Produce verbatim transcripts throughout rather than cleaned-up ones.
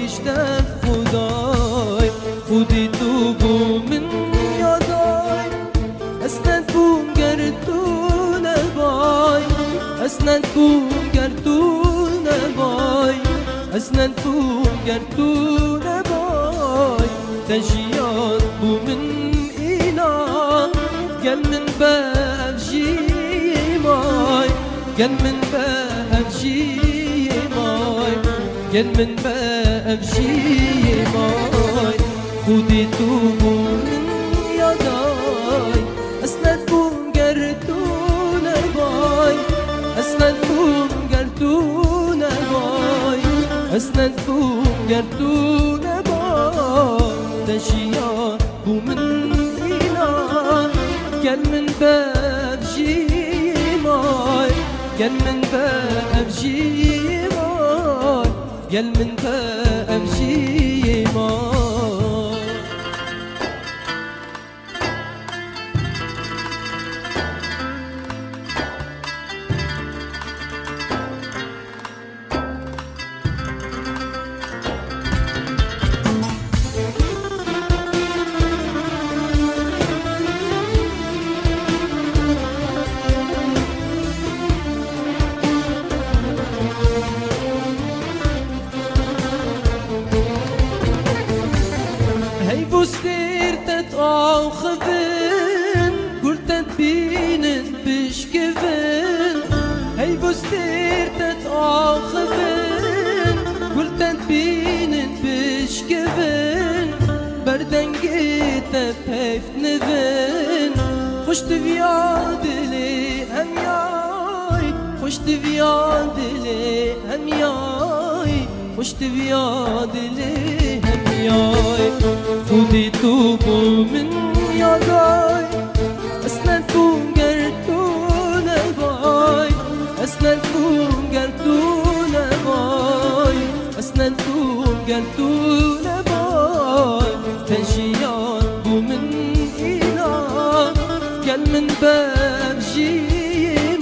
Dev Xwedayê, Xwedê tu bo min yadayê. Ez nebûm ger tu nebay, ez nebûm ger tu nebay, ez nebûm ger tu nebay. Te jiyan bo min înan, gel min be ev jî may, gel min be ev jî may, gel min be ev jî may. Xwedê tu bo min yadayê, ez nebûm ger tu nebay, ez nebûm ger tu nebay, ez nebûm ger tu nebay. Te jiyan bo min înan, gel min be ev jî may, gel min be ev jî may, gel min be ev jî may. Hey bûstêr te diaxivin, gur te dibînin bişkivin. Hey bûstêr te diaxivin, gur te dibînin bişkivin. Ber dengê te peyv nivin. Xweş diviya dilê hemyay, xweş diviya dilê hemyay, xweş diviya dilê hemyay. Xwedê tu bo min yadayê, ez nebûm ger tu nebay, ez nebûm ger tu nebay, ez nebûm ger tu nebay. Te jiyan bo min înan, gel min be ev jî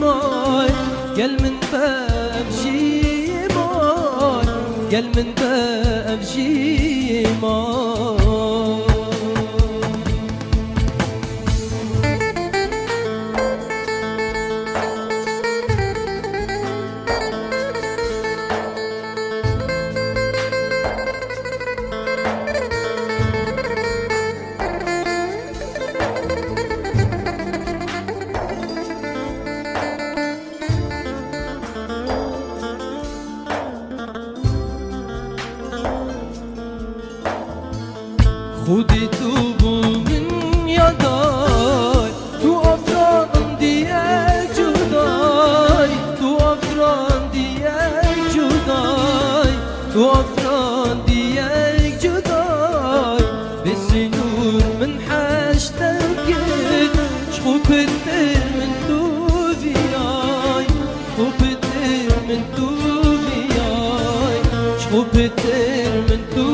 may, gel min be ev jî may, gel min be ev jî may. Xwedê tu bo min yadayê, tu afirandiye cudayê, tu afirandiye cudayê, tu afirandiye cudayê. Bê sînor min heş te kir, ji xwe pitir min tu viyayî, ji xwe pitir min tu viyayî, ji xwe pitir min tu